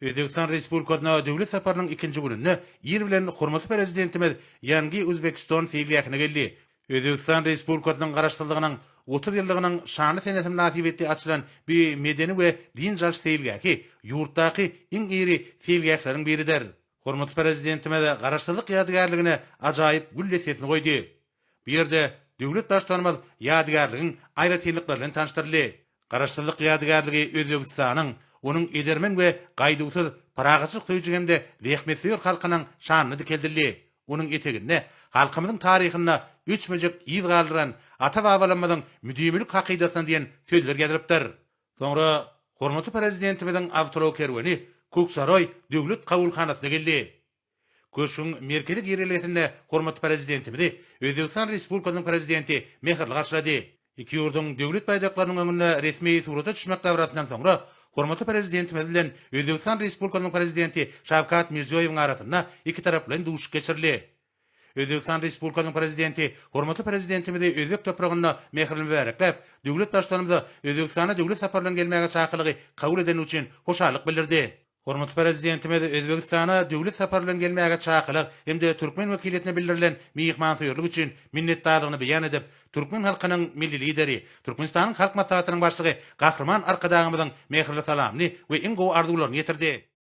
Özbegistan Respublikasyna döwlet saparynyň ikinji gününde ir bilen hormatly Prezidentimiz Ýangi Uzbekiston seýilgähine geldi. Özbegistan Respublikasynyň Garaşsyzlygynyň 30 ýyllygynyň şanly senesi mynasybetli açylan bu medeni we dynç alyş seýilgähi ýurtdaky iň iri seýilgähleriň biridir. Hormatly Prezidentimiz Garaşsyzlyk ýadygärligine ajaýyp gül dessesini goýdy. Bu ýerde döwlet Baştutanymyz ýadygärligiň aýratynlyklary bilen tanyşdyryldy. Garaşsyzlyk ýadygärligi Özbegistanyň, onuň edermen we gaýduwsyz, parahatçylyk söýüji hem-de zähmetsöýer halkynyň şanyna dikeldildi. Onuň eteginde halkymyzyň taryhynda öçmejek yz galdyran ata-babalarymyzyň müdimilik hakydasyna diýen sözler ýazylypdyr. Soňra hormatly Prezidentimiziň awtoulag kerweni Köksaroý döwlet kabulhanasyna geldi. Köşgüň merkezi girelgesinde hormatly Prezidentimizi Özbegistan Respublikasynyň Prezidenti mähirli garşylady. Iki ýurduň Döwlet baýdaklarynyň öňünde resmi surata düşmek dabarasyndan soňra, hormatly Prezidentimiz bilen Özbegistan Respublikasynyň Prezidenti Şawkat Mirziýoýewiň arasynda ikitaraplaýyn duşuşyk geçirildi. Özbegistan Respublikasynyň Prezidenti hormatly Prezidentimizi özbek topragynda mähirli mübärekläp, döwlet Baştutanymyza Özbegistana döwlet sapary bilen gelmäge çakylygy kabul edeni üçin hoşallyk bildirdi. Hormatly Prezidentimiz Özbegistana döwlet sapary bilen gelmäge çakylyk hem-de türkmen wekiliýetine bildirilen myhmansöýerlik üçin minnetdarlygyny beýan edip, türkmen halkynyň Milli Lideri, Türkmenistanyň Halk Maslahatynyň Başlygy Gahryman Arkadagymyzyň mähirli salamyny we iň gowy arzuwlaryny ýetirdi.